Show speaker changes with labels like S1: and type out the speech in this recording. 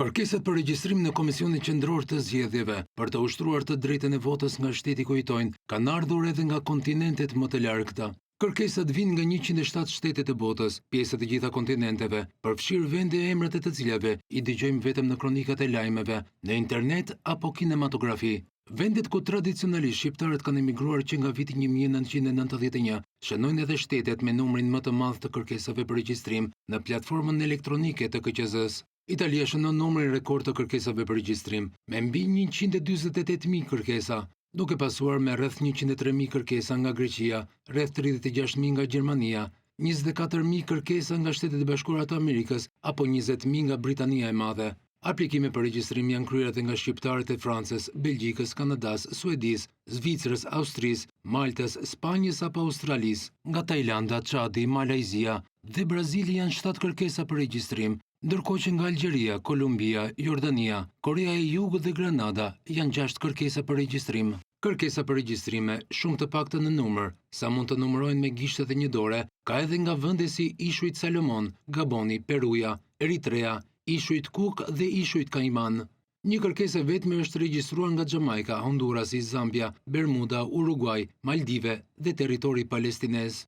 S1: Kërkesat për regjistrim në Komisionin Qendror të Zgjedhjeve për të ushtruar të drejtën e votës nga shteti ku jetojnë kanë ardhur edhe nga kontinentet më të largëta. Kërkesat vijnë nga 107 shtete të botës, pjesë e të gjitha kontinenteve, përfshirë vende e emrat e të cilave i dëgjojmë vetëm në kronikat e lajmeve, në internet apo kinematografi. Vendet ku tradicionalisht shqiptarët kanë emigruar që nga viti 1991 shënojnë edhe shtetet me numrin më të madh të kërkesave për regjistrim në platformën elektronike të KQZ-së. Italia shënon numrin rekord të kërkesave për regjistrim, me mbi 148.000 kërkesa, duke pasuar me rreth 103.000 kërkesa nga Greqia, rreth 36.000 nga Gjermania, 24.000 kërkesa nga Shtetet e Bashkuara të Amerikës apo 20.000 nga Britania e Madhe. Aplikime për regjistrim janë kryer edhe nga shqiptarët e Francës, Belgjikës, Kanadasë, Suedisë, Zvicrës, Austrisë, Maltës, Spanjës apo Australisë. Nga Tajlanda, Çadi, Malajzia dhe Brazili janë 7 kërkesa për regjistrim, ndërkohë që nga Algjeria, Kolumbia, Jordania, Korea e Jugut dhe Granada janë 6 kërkesa për regjistrim. Kërkesa për regjistrime, shumë të pakta në numër, sa mund të numërohen me gishtat e një dore, ka edhe nga vende si Ishujt Salomon, Gaboni, Peruja, Eritrea, Ishujt Cook dhe Ishujt Cayman. Një kërkesë e vetme është regjistruar nga Xhamajka, Hondurasi, Zambia, Bermuda, Uruguay, Maldive dhe territori palestinez.